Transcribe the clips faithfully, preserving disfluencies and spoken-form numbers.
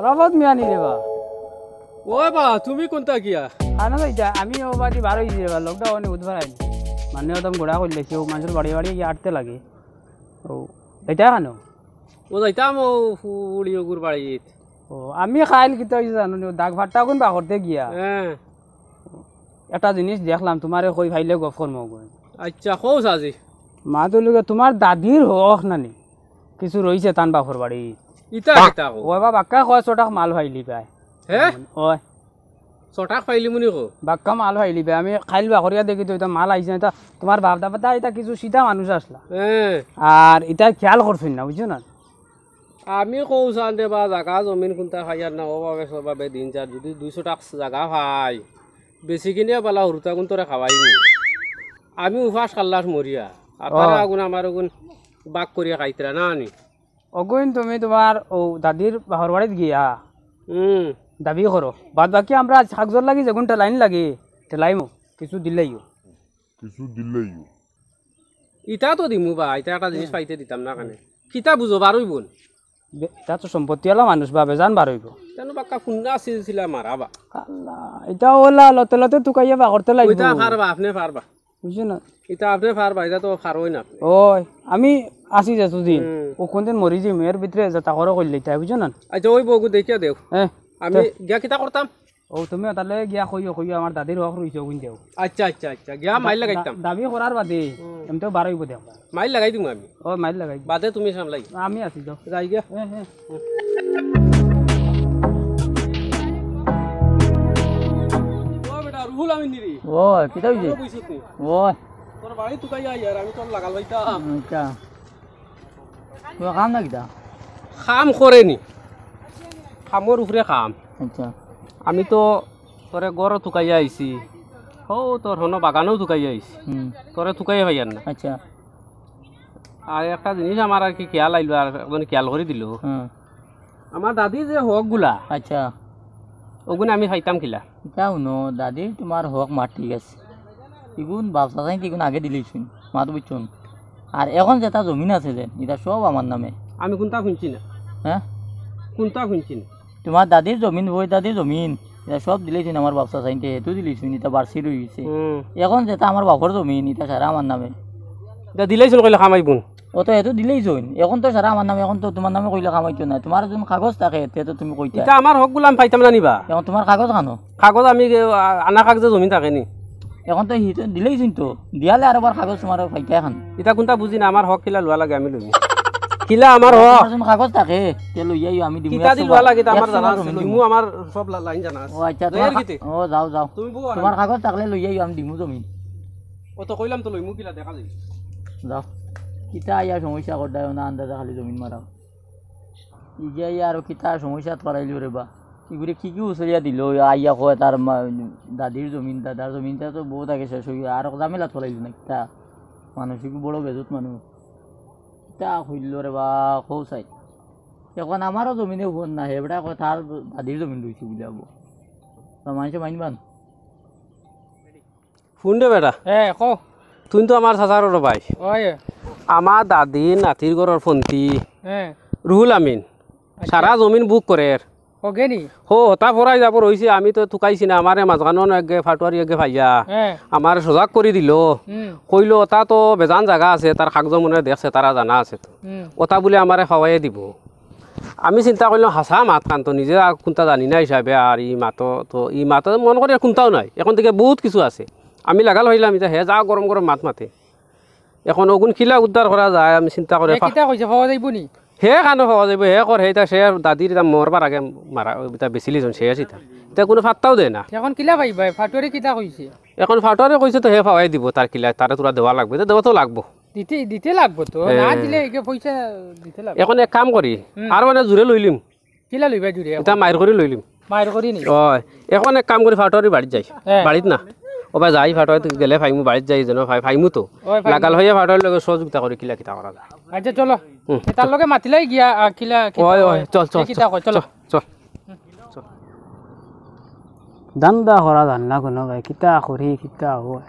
শরাফত মিয়া নি রে বা? ও বা, তুমি কুনতা গিয়া? আনো যাইতা, আমি অউ বাদি বার অইছি রে বা, lockdown এ বুধবার আইন। মানে একদম গোড়া করিলাইছি, অউ মানষর বাড়ি বাড়ি গিয়া আটতে লাগে। ও, যাইতা কানো? ও যাইতাম অউ ফুড়ি অগুর বাড়িত। ও, আমি কাইল কিতা অইছে জানো নি, দাগ ফাট্টা অগুন বার করতে গিয়া। হ্যাঁ। একটা জিনিস দেখলাম, তুমারে কই পাইলে গফ করমু অগুন। আচ্ছা, কও চাচি। মাত অইলো গি, তুমার দাদির হক নানি কিছু রইছে তান বাফর বাড়ি। ইতা কিতা কও? ও বাবা, বাক্কা কয় ছটাক মাল পাইলিবায়। হে? ওই। ছটাক পাইলিমু নি কও? বাক্কা মাল পাইলিবায়। আমি কাইল বার করিয়া দেখি তো ইতা মাল আইছে না, ইতা তুমার বাপ দাদা ইতা কিছু সিধা মানুষ আছলা। হে। আর ইতা খেয়াল করছইন না, বুঝছো না? আমি কও চাইন রে বা, জাগা জমিন কুনতা পাইয়ার না, অভাবে সভাবে দিন যার, যুদি দুইশো টাক জাগা পাই, বেচি কিনিয়া বালা হুরুতাগুন তোরে খাওয়াইমু। আমি উপাস কাল্লাস মরিয়া, আর তারা অগুন আমার অগুন বাগ করিয়া খাইতরা না নি। অগুন তুমি তুমার অউ দাদির বাফর বাড়িত গিয়া হুম। দাবি করো। বাদ বাকি আমরা আজ কাগজর লাগি যেগুন ঠেলাইন লাগি, ঠেলাইমু, কিছু দিলাইও। কিছু দিলাইও। ইতা তো দিমু বা, ইতা একটা জিনিস পাইতে দিতাম না কেনে? কিতা বুঝো, বার অইবো নি? বে-, ইতা তো সম্পত্তিআলা মানুষ বা, বেজান বার অইবো। ইতা নু বাক্কা ফুন্না সিলসিলা মারা বা। আল্লাহ, ইতা অলা লতে লতে তুকাইয়া বার করতে লাগবো। ইতা পারবা, আপনে পারবা। বুঝছো না? ইতা আপনে পারবা, ইতা তো পারোই না আপনে। ওই, আমি আছি যে সুদিন, হুম। ও কোনদিন মরি যাইমু, এর ভিতরে যেতা করো করিলাইতায়, বুঝছো না? আচ্ছা, অইবো, অগু দেখিয়া দেও। হ্যাঁ। আমি তো গিয়া কিতা করতাম? ও, তুমি তাইলে গিয়া কইও, কইও, আমার দাদির হক রইছে, অগুন দেও। আচ্ছা, আচ্ছা, আচ্ছা, গিয়া মাইল দা-, লাগাইতাম। দাবি করার বাদে, হুম। এমতেও বার অইবো দেও। মাইল লাগাই দিমু আমি। ও, মাইল লাগাই দিও। বাদে তুমি সামলাই। আমি আছি, যাও। যাই গিয়া। হ্যাঁ, হ্যাঁ। ও বেটা, রুহুল আমিন নি রে? ও, কিতা অইছে? ভালা বইছত নি? ও। তোর বাড়ি তুকাইয়া আইয়ার, আমি তোর লাগাল পাইতাম। আচ্ছা। তুমার কাম না কিতা? কাম করে নি। কামর উপরে কাম। আচ্ছা। আমি তো তোরে ঘরো তুকাইয়া আইছি। অউ তোর হনো বাগানো তুকাইয়া আইছি। হুম। তোরে তুকাইয়া পাইয়ার না। আচ্ছা। আর একটা জিনিস আমার আর কি খেয়াল আইলো, আর একজনে খেয়াল করি দিলো। হুম। আমার দাদি যে হকগুলা, আচ্ছা। অগুন আমি পাইতাম কিলা? ইতা হুনো, দাদি তুমার হক মার ঠিক আছে। ইগুন বাপ চাচাইন্তে ইগুন আগে দিলাইছইন, মাত বুঝছো নি? আর এখন যেতা জমিন আছে যে, ইতা সব আমার নামে। আমি কুনতা হুনছি না। হ্যাঁ? কুনতা হুনছি না। তুমার দাদির জমিন, বই দাদির জমিন, ইতা সব দিলাইছইন আমার বাপ চাচাইন্তে, হেতু দিলাইছইন, ইতা বার্ষিক রইগেছে। হুম। এখন যেতা আমার বাপর জমিন, ইতা সারা আমার নামে। ইতা দিলাইছইন কইলে কামাইবো নি? অতো হেতু দিলাইছইন, এখন তো সারা আমার নামে, এখন তো তুমার নামে কইলে কামাইতো নায়। তুমার যুদি কাগজ থাকে, তে তো তুমি কইতায়। ইতা আমার হকগুলা আমি পাইতাম না নি বা? এখন তুমার কাগজ কানো? কাগজ আমি, আ, আনা কাগজে জমিন থাকে নি। এখন তো হিতো দিলাইছইন তো, দিয়ালে আরবার কাগজ তুমার পাইতায় এখন। ইতা কুনতা বুঝি না, আমার হক কিলা লওয়া লাগে আমি লইমু। কিলা আমার হক? তুমার যুদি কাগজ থাকে, তে লইয়া আইও, আমি দিমু। কিতা দি একশো লওয়া লাগে ইতা আমার একশো জানা বার আছে, জমিন লইমু, দিমু। আমার সব লা-, লাইন জানা আছে। ও আচ্ছা, যাই তুমার আর কা-, কিতে? ও যাও, যাও। তুমি বউ তুমার কাগজ থাকলে লইয়া আইও, আমি দিমু জমিন। অতো কইলাম তো লইমু কিলা দেখা যাইবো। যাও। কিতা আইয়া সমস্যা করতায় না, আন্দাজে খালি জমিন মারাও। ইগিয়া আইয়া আরো কিতা সমস্যাত ফালাইলো রে বা। ইগুরে কি কি উছলিয়া দিলো, আইয়া কয় তার মা-, দাদির জমিন, দাদার জমিন, ইতা তো বউত আগে শেষ অইগেছে, আরো ঝামেলাত ফালাইলো না কিতা? মানুষ ইগু বড় বেজুত মানুষ। কিতা কইলো রে বা, কও চাই। এখন আমারও জমিনে ফোন না, হে বেটা কয় তার দাদির জমিন রইছে বুলে আবো। তা মানষে মানবা না। হুন রে বেটা। এ, কও। তুই তো আমার চাচার বড় ভাই। ওই। আমার দাদির নাতির ঘরর ফন্তি। হ্যাঁ। রুহুল আমিন। আচ্ছা। সারা জমিন বুক করের। ওগে নি? হো, হতা ফরাই যাব রইছে, আমি তো তুকাইছি না, আমারে মাঝখানো একগে ফাটুয়ারি একগে পাইয়া। হ্যাঁ। আমারে সজাগ করি দিলো। হুম। কইলো, "ওতা তো বেজান জাগা আছে, তার কাগজ মনে দেখছে, তারা জানা আছে তো।" হুম। ওতা বুলে আমারে ফাওয়াইয়া দিবো। আমি চিন্তা করলাম, হাছা মাত কান তো নিজে আর কুনতা জানি না হিসাবে, আর ই মাতো তো, ই মাতো মনে করি আর কুনতাও নাই। এখন থেকে বহুত কিছু আছে। আমি লাগাল হইলাম, ইতা হে যা গরম গরম মাত মাতে। এখন ওগুন কিলা উদ্ধার করা যায়, আমি চিন্তা করে এ পা-, কিতা কইছে, পাওয়া যাইবো নি? হে কানো পাওয়া যাইবো, হে কর, হে ইতা সে দাদির ইতা মরবার আগে মারা, ইতা বেচিলিছইন, শেষ ইতা। ইতা কুনু পাত্তাও দেয় না। এখন কিলা পাইবা, ফাটুয়ারি কিতা কইছে? এখন ফাটুয়ারি কইছে তো হে পাওয়াই দিবো, তার কিলা, তারে তোরা দেওয়া লাগবো, ইতা দেওয়া তো লাগবো। দিতে, দিতে লাগবো তো, না হ্যাঁ। দিলে একে পয়সা দিতে লাগবো। এখন এক কাম করি, হুম। আর মানে জুরে লইলিম। কিলা লইবা জুরে এখন? ইতা মাইর করি লইলিম। মাইর করি নি? ওই, এখন এক কাম করি, ফাটোয়ারি বাড়িত যাই। হ্যাঁ। বাড়িত না। ও বা যাই, ফাটোয়ারি গেলে ফাইমু, বাড়িত যাই যেন ফাই-, ফাইমু তো। ওই ফাইমু। লাগাল হইয়া ফাটোয়ারি লগে সহযোগিতা করি, কিলা কিতা করা যায়। আচ্ছা, চলো। হুম, এ, তার চল। লগে মাতিলাই গিয়া, আ, কিলা, কিতা ওই, ওই, হয়? চল, চল, এ, কিতা চল, কয়, চলো। চল, চল। ধান্দা করা জান না কুনু ভাই, কিতা করি, কিতা হয়?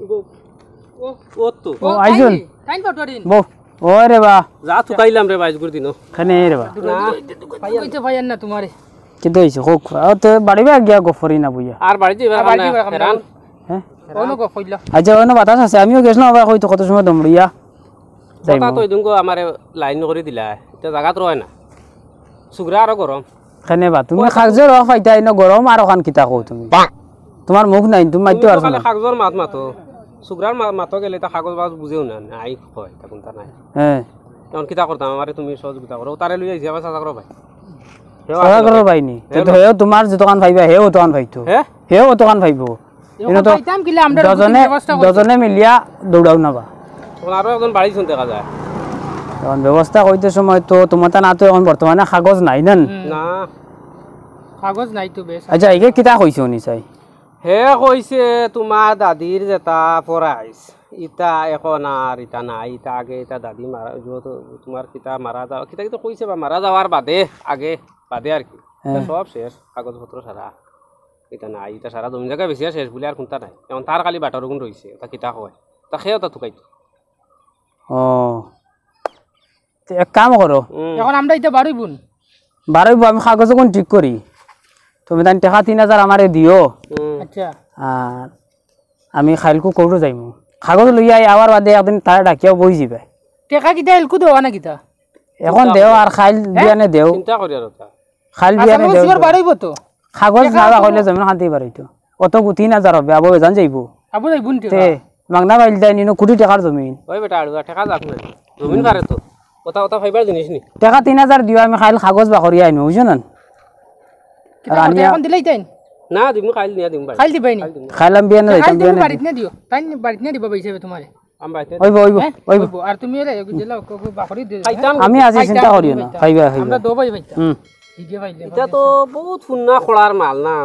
ও, ও, ও তো। ও, ও, আইছইন। তাইন, তাইন ফটোয়ারিন। বউ। ও রে বা। যা তুকাইলাম রে বা, আইজকুর দিনও। কেনে রে বা? না। কইতে পাইয়ার না তুমারে। কিতা অইছে? কউক। ও তো বাড়ি বা গিয়া গফরি না বইয়া। আর বাড়িত যাইবার আর বাড়িত কাম নাই। যাইবার কাম নাই। হেরান। হ্যাঁ? অনো গফ কইলা। আচ্ছা, অনো বাতাস আছে। আমিও গেছলাম আবার কইতো কত সময় দমড়িয়া। কথা যাইমু। তো ইদুনগো আমারে লাইন করি দিলা। ইতা জাগাত রয় না। সুগরা আরো গরম। কেনে বা, তুমি কয় কাগজর অ পাইতায় না, গরম আর অখান কিতা কও তুমি? তুমার মুখ নাই, তুমি মাততে তুমি তো পারছো খালি না। কাগজর মাত মাতো। সুগরার মা-, মাতো গেলে তা কাগজ বাগজ বুঝেও না, নাই কয়, তা কুনতা নাই। হ্যাঁ। এখন কিতা করতাম, আমারে তুমি সহযোগিতা করো, তারে লই আইছি, আমার চাচা করো ভাই। হেও চাচা আছে করো ভাই। ভাই নি? তে তো হেও। হেও তুমার যতখান পাইবা, হেও অতখান পাইতো। হ্যাঁ? হেও অতখান পাইবো। এখন ইনো তো পাইতাম কিলা, আমরা দুজনে, দুজনে মিলিয়া দৌড়াও না বা। এখন আরো একজন বাড়ি শুনতে দেখা যায়। এখন ব্যবস্থা কইতে সময় তো তুমার তা না তো এখন বর্তমানে কাগজ নাই না। হুম। না। কাগজ নাই তো বেশ। আচ্ছা, এগে কিতা কইছে উনি চাই? হে কইছে তুমার দাদির যেতা পরাইছ, ইতা এখন আর ইতা নাই, ইতা আগে ইতা দাদি মারা, যত তুমার কিতা মারা যাওয়া, কিতা কিতা কইছে বা মারা যাওয়ার বাদে, আগে, বাদে আর কি। ইতা হ্যাঁ। সব শেষ, কাগজপত্র সারা। ইতা নাই, ইতা সারা জমিন জাগা বেচিয়া শেষ বুলে আর কুনতা নাই। এখন তার খালি বাটর গুণ রইছে, তা কিতা কয়? তা খেয়েও তা তুকাইতো। ও। তে এক কাম করো। হুম। এখন আমরা ইতা বারইবো নি? বারইবো, আমি কাগজ অখন ঠিক করি। তুমি তান টেকা তিন হাজার আমারে দিও। হুম। আচ্ছা। আর আমি কাইলকু কোর্টো যাইমু। কাগজ লইয়া আই, আওয়ার বাদে একদিন তারে ডাকিয়া বই যিবায়। টেকা কিতা এলকু দেওয়া না কিতা? এখন দেও আর কাইল হ্যাঁ? বিয়ানে দেও। চিন্তা করি আর ওটা। কাইল আচ্ছা, বিয়ানে মনে দেও। সিওর বারইবো তো। কাগজ টেকা না আছে কইলে তো। জমিন খান্তি বারইতো। অত গু তিন হাজার অইবো, আবো বেজান যাইবো। আবো যাইবো নি তে, টেকা? মাগনা পাইল দেয় নিনো কোটি টেকার জমিন। ওই বেটা, আড়ুয়া টেকা যাক না। জমিন পারে তো। ওটা, ওটা পাইবার জিনিস নি। টেকা তিন হাজার দিও, আমি কাইল কাগজ বাকরিয়া আইমু, বুঝছো না? কিতা আর করতে আনিয়া এখন দিলেই তাইন? না, দিমু কাইল নিয়া দিমু বাড়ি। কাইল দিবাই নি? কাইল দিমু। কাইল আমি বিয়ানে তে যাইতাম, কাইল তুমি বিয়ানে বাড়িত যাই। না দিও। তাইন বাড়িত না দিবা পয়সা তোমারে। আমি বাড়িতে অইবো, অইবো, হ্যাঁ? অইবো। অইবো। আর তুমি এরে, ওই যে লাও, কো-, কো-, বাকরি দে, খাইতাম হ্যাঁ? আমি আছি, খাইতাম, চিন্তা করিও না। খাইতাম। পাইবা, পাইবা। আমরা দোবাই পাইতাম। হুম। হিগে পাইলে, ইটা তো বহুত ফুন্না খোলার মাল না।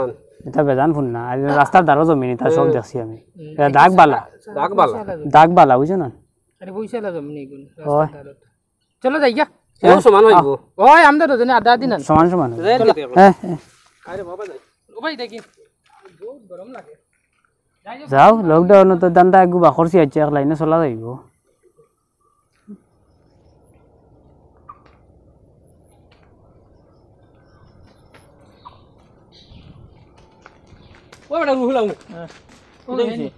ইটা বেজান ফুন্না। আজ রাস্তার ধারো জমিন, ইটা সব হুম। দেখছি আমি। হুম, ইটা দাগ বালা। দাগ বালা। দাগ বালা, বুঝছো না? আরে, বইশালা জমিন এইগুন, ওই। রাস্তার ধারো। চলো যাই গিয়া। এও সমান অইবো। ওই, আমরা দুজনে আধা আধি না। সমান সমান অইবো। যাই চলো। যাই। হ্যাঁ, হ্যাঁ। আরে বাবা যাই। ও ভাই দেখি। বহুত গরম লাগে। যাও, lockdown তো ধান্দা একগু বাকরছি, আইছে এক লাইনে চলা যাইবো। ও বেটা, রুহুল আহমদ। হ্যাঁ। কিতা অইছে?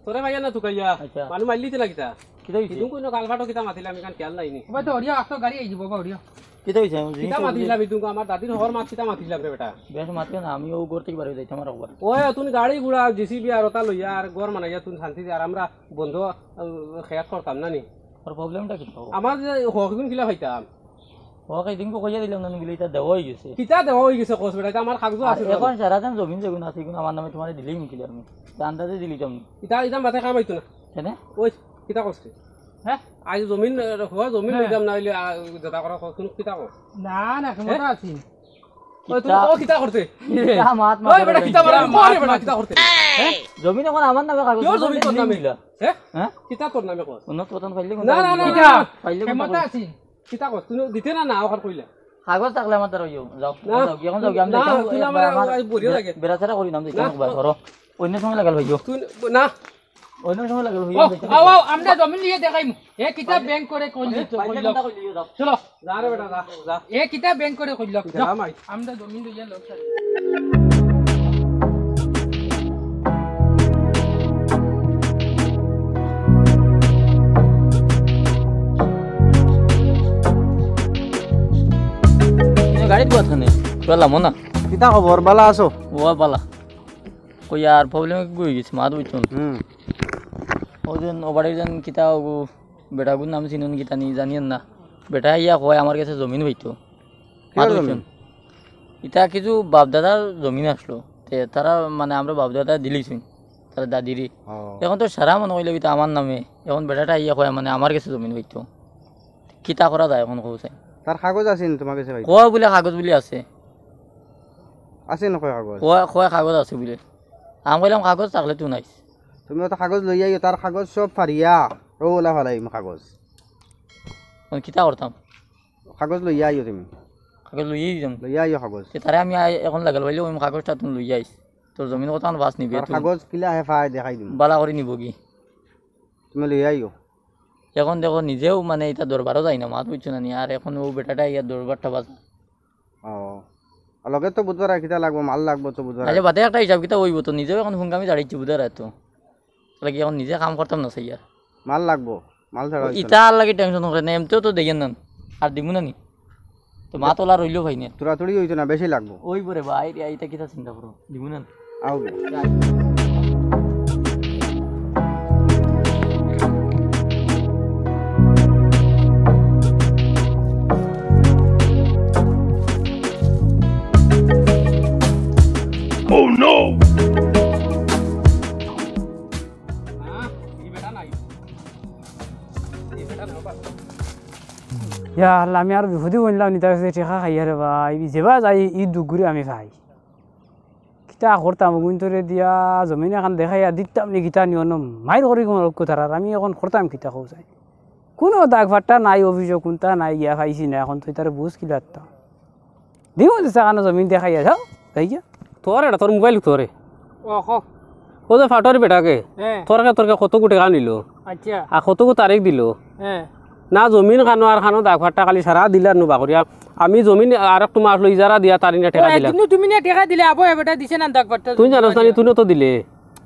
তোরে ভাইয়া না তুকাইয়া। আচ্ছা। মানু মারলি তে না কিতা? কিতা অইছে? ইদুন কইনো গালফাটো কিতা মাতিলাম, ইখান খেয়াল নাই নি। ও ভাই, তো হরিয়া, আস্ত গাড়ি আইছি, বাবা, হরিয়া। কিতা অইছে? আমি কিতা জিনিস মাতিলাম ইদুন, আমার দাদির হকর মাত কিতা মাতিলাম রে বেটা? বেশ মাতিও না, আমি ও ঘর থাকি বারই যাইতাম আর একবার। ওই, তুমি গাড়ি ঘোড়া, জেসিবি আর ওটা লইয়া আর ঘর বানাইয়া তুমি শান্তি দে, আর আমরা বন্ধ, আহ, খেয়াল করতাম না নি। আর problemটা কিতা? আমার যে হক ইগুন কিলা পাইতাম? হক ইদিন কইয়া দিলাম না, নিগুলি ইটা দেওয়া অইগেছে। কিতা দেওয়া অইগেছে কস বেটা, ইটা আমার কাগজও আর আছে এখন তো। সারাদিন জমিন যেগুন আছে, ইগুন আমার নামে তোমারে দিলেই নিকিলে আমি। তা আন্দাজে দিলিতাম নি। ইটা, ইটা মাথায় কাম আইতো না। কেনে? ওই, কিতা কস তুই? হ্যাঁ? আজ জমিন, আহ, হওয়া জমিন হ্যাঁ। লইতাম না অইলে, আহ, যেটা করা কস, তুমি কিতা কস? না, না, ক্ষমতা হ্যাঁ? আছি। ওই, তুমি কিতা? ও, কিতা করতে? কিতা মাত ওই, মাত বেটা, মাত কিতা মাত মারা? মাত ওরে, বেটা, মাত। কিতা করতে? হ্যাঁ? জমিন এখন আমার নামে কাগজ কিয় জমিন তোর নামে? দিলা? হ্যাঁ? হ্যাঁ? কিতা তোর নামে কর? উন্নত পতন ফাইলে না, না, না, না, না। ফাইলে ক্ষমতা আছি। কিতা কর? তুই দিতে না, না, ওখান কইলা। কাগজ থাকলে আমার দ্বারা অইও। যাও, না, যাও, এখন যাও, আমি না, যাইতাম, তুই আমার আমার আজ বড়িয়া বে-, লাগে। বেড়াচেরা করি নাম যাইতাম না। একবার, ধরো। অন্য সময় লাগাল ভাইও। তুই না। অন্য সময় লাগাল ভাইও, ও, যাইতাম। আও, আও, আমরা জমিন নিয়ে দেখাইমু। এ কিতা ব্যাংক করে কইলি তো ফাইলে কইল। কথা কইলি, যাও। চলো। যা রে বেটা, যা, যা। এ কিতা ব্যাংক করে কইল? যা, মাই। আমরা জমিন লইয়া লোক সাথে। গাড়িত বহাত খানে? বললাম না। কিতা খবর? বালা আছো? ও বালা। কই আর problem অইগেছে, মাত বুঝছো না। হুম। ও যেন, ও বাড়ির যেন কিতা ওগু বেটাগুর নাম চিনইন কিতা নি জানিয়েন না। বেটা ইয়া কয় আমার গেছে জমিন পাইতো। কিয়র মাত জমিন? বুঝছইন? ইতা কিছু বাপ দাদার জমিন আসলো। তে তারা মানে আমরা বাপ দাদা দিলিছইন। তারা দাদিরে। ও। এখন তো সারা মনে কইলে ইতা আমার নামে। এখন বেটাটা ইয়া কয় মানে আমার গেছে জমিন পাইতো। কিতা করা যায় এখন কও চাই? তার কাগজ আছে নি তোমার গেছে ভাই? কয় বুলে কাগজ বুলে আছে। আছে না কয় কাগজ? কয়, কয় কাগজ আছে বুলে। আমি কইলাম কাগজ থাকলে তো নাইস। তুমি অত কাগজ লইয়া আইও, তার কাগজ সব ফাড়িয়া, ও ওলা ফালাইম কাগজ। আমি কিতা করতাম? কাগজ লইয়া আইও তুমি। কাগজ লইয়াই দিতাম। লইয়া আইও কাগজ। তে তারে আমি আই-, এখন লাগাল পাইলে আমি কাগজটা তুমি লইয়া আইস। তোর জমিন কথা আমার বাস নিবে তার তুই। কাগজ কিলা হে ফায় দেখাই দিম। বালা করি নিব কি? তুমি লইয়া আইও। এখন দেখো, নিজেও মানে ইতা দরবারও যাই না, মাত বুঝছো না নি? আর এখন অউ বেটাটা ইয়া দরবারটা বাজা। ও, আর লগে তো বুঝবার আর কিতা লাগবো, মাল লাগবো তো বুঝবার আর। আচ্ছা, বাদে একটা হিসাব কিতা অইবো তো, নিজেও এখন হুঙ্গামি ছাড়িছি বুঝার তো। তাহলে কি এখন নিজে কাম করতাম না, সাইয়ার? মাল লাগবো, মাল ছাড়া অইতো না। ইতার লাগি টেনশন করে না, এমতেও তো দেইয়েন না, আর দিমু না নি। তো মাত অলা রইলো ভাই নে। তোড়াতুড়ি অইতো না, বেশি লাগবো। অইবো রে ভাই, রে, ইতা কিতা চিন্তা করো, দিমু না নি। আও বে। Oh no! ইয়া আল্লাহ, আমি আর বিপদে বললাম নি, তার কাছে টেকা খাইয়া রে ভাই, যেবা যাই ই দুখ করি আমি খাই। কিতা করতাম, অগুইন্তরে দিয়া জমিন এখান দেখাইয়া দিতাম নি, কিতা নি অনো মাইর করি কোন রক্ষ তারার, আমি এখন করতাম কিতা কও চাই। কোনো দাগ ফাট্টা নাই, অফিসও কুন্তা নাই, গিয়া পাইছি না, এখন তুই তার বুঝ কিলা দিতাম। দিও দিছে কানো জমিন দেখাইয়া যাও, যাই গিয়া। তোর এটা, তোর মোবাইল তোরে। ও, কও। ও যে ফাটর বেটাকে, হ্যাঁ। তোরকে, তোরকে কতগু টেকা নিল? আচ্ছা। আর কতগু তারিখ দিল? হ্যাঁ। না জমিন কানো আর কানো দাগ ফাট্টা খালি সারা দিলা নু বাকরিয়া। আমি জমিন আর একটু মাস লই ইজারা দিয়া তারি না টেকা দিলাম। একদিন তুমি না টেকা দিলে, আবো এ বেটা দিছে না দাগ ফাট্টা তুই জমিন জানোস না নি, বাকরিয়া। তুই তো দিলে।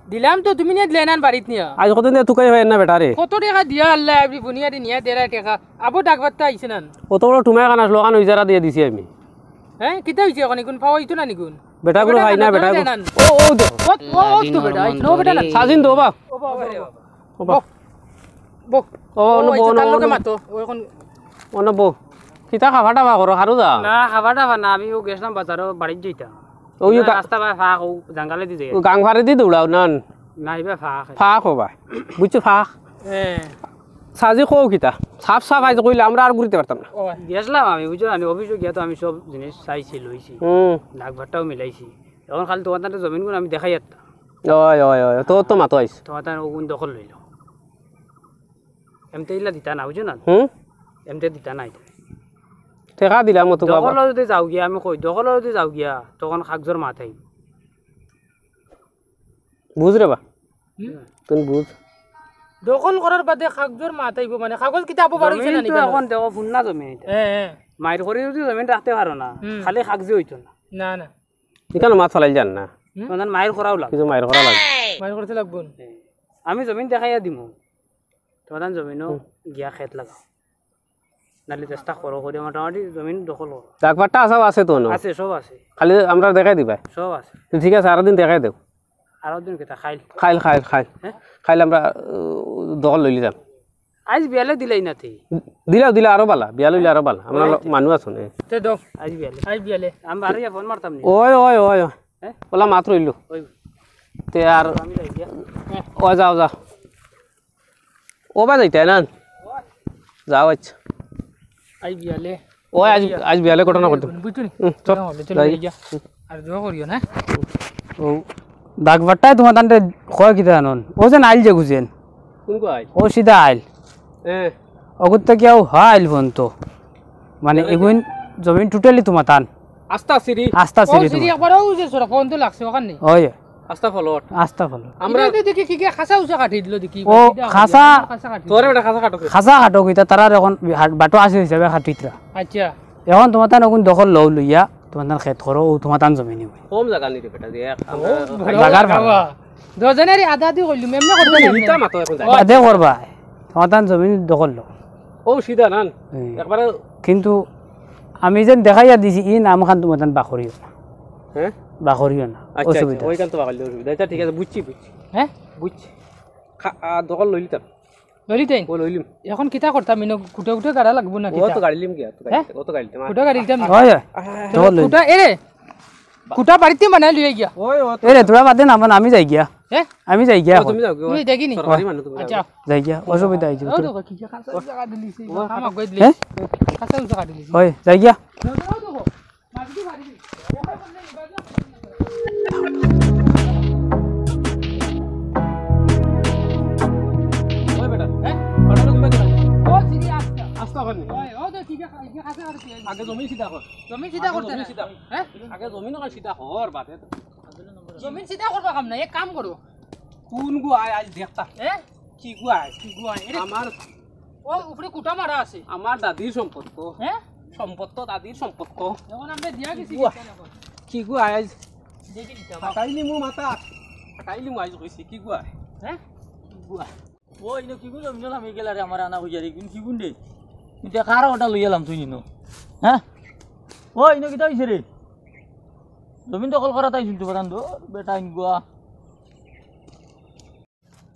দিলাম তো, তুমি নিয়া দিলে না বাড়িত নিয়া। আজ কতদিন ধরে তুকাই হয় না বেটারে। কত টেকা দিয়া আল্লাহ, আপনি বুনিয়াদি নিয়া দেড়া টেকা। আবো দাগ ফাট্টা আইছে না। অত বড় টুমায় কানা শ্লোকান ইজারা দিয়া দিছি আমি। হ্যাঁ, কিতা হইছে এখন? এখন পাওয়া হইতো না নিকুন? বেটা গুলো বেটা হয় না, না, বেটা বেটা গুলো। না। ও, ও, দে। ও, ও, ও তো বেটা, এই নো বেটা না। সাজিন দো বা। ও বাবা রে বাবা। ও বা। বো। বো। ও, ও, অনো এই বো, যে অনো, তার লগে অনো। মাতো, ও এখন অনো বো। কিতা খাবা টাবা করো, খারু যা? না, খাবা টাবা না, আমি ও গেছিলাম বাজারো, বাড়িত যাইতাম। ও, ইউ না, কা- রাস্তা বায় ফাঁক, ও জাঙ্গালে দি যাই। ও গাং ফারে দি দৌড়াও না। না, ইবা ফাঁক। ফাঁক হবা। বুঝছো ফাঁক? হ্যাঁ। সাজি কও কিতা? সাফ সাফ আইজ কইলে আমরা আর ঘুরিতে পারতাম না। ও, গেছলাম আমি, বুঝছো না, আমি অফিসো গিয়া তো আমি সব জিনিস চাইছি, লইছি। হুম। দাগ ফাট্টাও মিলাইছি। এখন খালি তোমার তাতে জমিনগুন আমি দেখাই একটা। ওই, ওই, ওই, তো, তো মাতো আইস। তোমার তাতে ওগুন দখল লইল। এমতে ইলা দিতা না, বুঝছো না? হুম? এমতে দিতা না এটা। টেকা দিলাম অত বাবা। দখল যদি যাও গিয়া, আমি কই, দখল যদি যাও গিয়া, তখন কাগজর মাত আইব। বুঝ রে বা। হুম? তুই বুঝ। দখল করার বাদে কাগজর মাত আইব, মানে কাগজ কিতা আবো বার হইছে না জমিন তো নিকানো? এখন দেখো, ফুন্না জমিন এটা। হ্যাঁ, হ্যাঁ। মাইর করি যদি জমিন রাখতে পারো না, হুম। খালি কাগজে হইতো না। না, না। এখানে মাত ফালাই যান না। হুম? তোমার মাইর করাও লাগে। কিছু মাইর করা লাগে। মাইর করতে লাগবো। হ্যাঁ। আমি জমিন দেখাইয়া দিমু। তোমার জমিনও হুম। গিয়া খেত লাগাও। নাহলে চেষ্টা করো, করিয়া মোটামুটি জমিন দখল করো। দাগ ফাট্টা আসাও আছে তো না? আছে, সব আছে। খালি আমরা দেখাই দিবা। সব আছে। তো ঠিক আছে, আরো দিন দেখাই দেও। আরো দিন কিতা খাইল? খাইল, খাইল, খাইল। হ্যাঁ? খাইল আমরা, আহ, দখল লইলি যাম। আইজ বিয়ালে দিলাই না তে। দিলাও, দিলা আরো বালা, বিয়াল হইলে আরো বালা। আমরা ওই লো-, তে। মানুষ আছো না। তে দো। আইজ বিয়ালে। আইজ বিয়ালে। আমি বারো ইয়া ফোন মারতাম নি। ওই, ওই, ওই, ওই। হ্যাঁ? ওলা মাত রইল। ওই। তে আর আমি যাই গিয়া। হ্যাঁ। ও যাও, যাও। ও বা যাইতে না? যাও, আচ্ছা। আইজ বিয়ালে। ও আইজ, আইজ বিয়ালে ঘটনা করতে। বুঝছো নি? হুম, চল। ঘটনা করলে চলো যাই। যাই গিয়া। আর দোয়া করিও না। ও দাগ ফাট্টায় তোমার তানতে কয় কিতা জানোন? ও যে আইল যে গুজেন। কোন কয়? ও সিধা আইল। হ্যাঁ। অগুত থাকি আও হা আইল ফোন তো। মানে এগুন জমিন totally তোমার তান। আস্তা সিরি। আস্তা ও সিরি সিরি তোমার। একবার ও যে সরা ফোন তো লাগছে ওখান নেই। ওই। আস্তা ফলট। আস্তা ফলট। আমরা এটা দেখি কি কি খাসা উসা কাটি দিল দেখি। ও, সিধা খাসা। খাসা কাটি তোরে দিল। বেটা খাসা কাটো। খাসা কাটো কিতা তারা এখন হাট-, বাটো আছে হিসাবে কাটিতরা। আচ্ছা। এখন তোমার তান অগুন দখল লও লইয়া, তোমার তান খেত করো, ও তোমার তান জমি নিব। কম জাগা নি রে বেটা, দেখ, ও, আমরা বড় লাগার জাগা। ফালা। দশজনেরই আধা আধি কইলু, এমনি করতে না, ইটা এমনি। মাতো এখন যায়। বাদে করবা। তোমার তান জমি দখল লও। ও সিধা নান। হুম। একবারে কিন্তু আমি যেন দেখাইয়া দিছি, ই নাম খান তোমার তান বাকরিও না। হ্যাঁ? বাকরিও না। আচ্ছা, আচ্ছা, অসুবিধা ওইখান আছে। তো বাকরিও অসুবিধা। আচ্ছা, ঠিক আছে, বুঝছি, বুঝছি। হ্যাঁ? বুঝছি। খা-, আ, দখল লইলি তো। লইলি তাই? ও লইলিম। এখন কিতা করতাম? ইনো কুটে কুটে গাড়া লাগবো না ও কিতা? তো গাড়ি লিম গিয়া, তো গাড়ি, হ্যাঁ? ও তো গাড়ি লিম। কুটে গাড়ি লিতাম না। হয়, হয়। আহ, দখল লইলি। কুটা, এ রে। কুটা বাড়িতে মানে লইয়া গিয়া। ওই, ও তো এ রে, তোরা বাদে না, মানে আমি যাই গিয়া। হ্যাঁ? আমি যাই গিয়া ও, এখন। তুমি যাও গিয়া। তুমি দেখি নি। সরকারি মানুষ তুমি যাও। আচ্ছা। যাই গিয়া, অসুবিধা হইছে, ও বুঝছো? দেখো, কি কি খাসা জাগা দিলিছি, ও, খামা গই দিলিছি। হ্যাঁ? খাসা জাগা দিলিছি। ওই, যাই গিয়া। যাও, যাও, দেখো। ওই বেটা, হ্যাঁ? ওটা তো কিবা কিবা। ও, সিধা আস্তা। আস্তা ওখানে। ওই, ও তো সিধা, সিধা খাসা আর কি। আগে জমি সিধা কর। জমি সিধা আগে করতে জমি না। সিধা। হ্যাঁ? আগে জমি না সিধা কর, বাদে। জমিন সিধা করবা কাম না, এক কাম করো। কোন গো আয় আজ দেখতা? হ্যাঁ? কি গো আয়? কি গো আয়? এরে আমার ও উপরে কুটা মারা আছে। আমার দাদির সম্পদ। হ্যাঁ? সম্পদ, দাদির সম্পদ। এখন আমরা দিয়া গেছি। বাহ। কিতা এখন? কিগু আইজ? দেখি দিতাম। ফাটাইলি মু মাথা। ফাটাইলি মু আইজ কইছি, কিগু আয়? হ্যাঁ? কিগু আয়? ও, ইনো কিগু জমিন লামি গেলা রে, আমার আনা কইয়া রে, কিগুন রে? ইটা কার ওটা লইয়া লাম তুই নিনো? হ্যাঁ? ও, ইনো কিতা অইছে রে? জমিন দখল করা তাই শুনতে পারান দো, বেটা ইনগুয়া।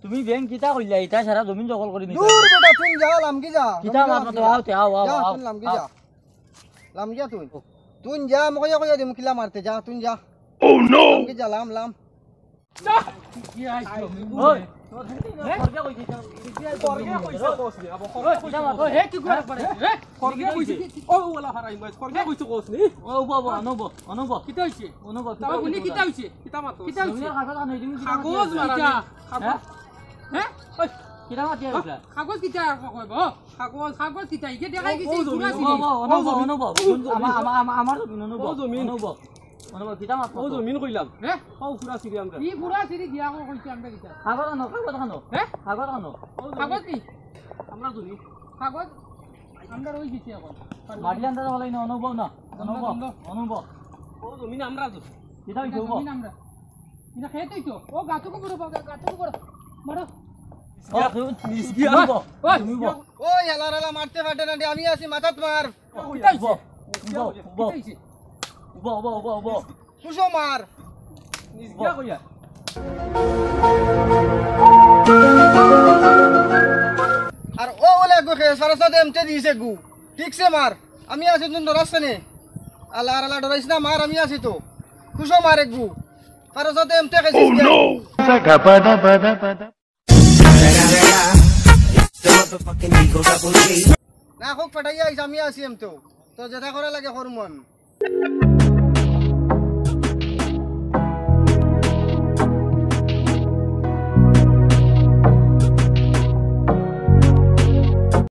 তুমি ব্যাংক কিতা কইলা? ইটা সারা জমিন দখল করি নিতা। দূর বেটা, তুই যা, লামগি যা। কিতা লামগি মাত যা, মাতো? আও তে, আও, আও, যা, আও, তুই লামগি আও। যা। লামগি যা তুই। তুই যা, মকইয়া কইয়া দিমু কিলা মারতে, যা, তুই যা। Oh no! লামগি যা, লাম, লাম। যা। কি আইছো? ওই, তোর হেন্দি না, হ্যাঁ? খরগা কইছে, খরগা কইছে, কস নি, আবার খরগা কইছে, কস নি। হে, কি করে পারে? হে? খরগা কইছে। ও, ওলা হারাই মাছ, খরগা কইছে, কস নি। ও, বাবা, অনুভব, অনুভব। কিতা অইছে? অনুভব, কিতা অইছে? কিতা মাতো? কিতা অইছে? জমির কাগজ আনো, তুমি কিতা কাগজ মাতো? মারা কিতা? নি? কাগজ। হ্যাঁ? হ্যাঁ? ওই, কিতা মাতিয়া হ্যাঁ? কইলা? কাগজ কিতা আর কইব? কাগজ, কাগজ কিতা? ইগে দেখাই ও, গেছে, ও জমিন, পুরা ও, ছিল। ও, ও, অনুভব, জমিন। অনুভব। ও জমিন। আমা-, আমা-, আমা-, আমার জমিন, অনুভব। ও জমিন। অনুভব। অনুভব, কিতা মাতো? ও জমিন কইলাম। হ্যাঁ? ও পুরা ছিরি আমরা। ই পুরা ছিরি দিয়া কইছি আমরা কিতা? কাগজ আনো, কাগজ আনো। হ্যাঁ? কাগজ আনো। ও জমিন। কাগজ কি? আমরা জমিন। কাগজ আমরা রই গেছি এখন। মাটি আনতে তো ভালোই না, অনুভব না। অনুভব, অনুভব। ও জমিন আমরা তো। কিতা অইছে, এটা অনুভব? জমিন আমরা। এটা খেয়ে তুই তো। ও গাছকে বড় বাবা, গাছকে বড়। মারো। ও, তুমি, নিজ গিয়া। অনুভব, ওই, তুমি বল। ওই, হালার হালা মারতে পারে না, আমি আছি, মাথাত মার। কিতা অইছে? উবা, উবা, উবা। কিতা অইছে? উবা, উবা, উবা, উবা। কুশো মার। নিজ গিয়া কইয়া। আর ও বলে গো খে, সরস্বতী এমতে দিছে গু। ঠিকছে মার। আমি আছি, তুই ডরাস নে। আলা, আর আলা ডরাইস না, মার, আমি আছি তো। কুশো মার এক গু। সরস্বতী এমতে খাইছিস কে? না, খুব ফাটাইয়া আইস, আমি আছি এমতো। তো যেটা করা লাগে করমু আমি।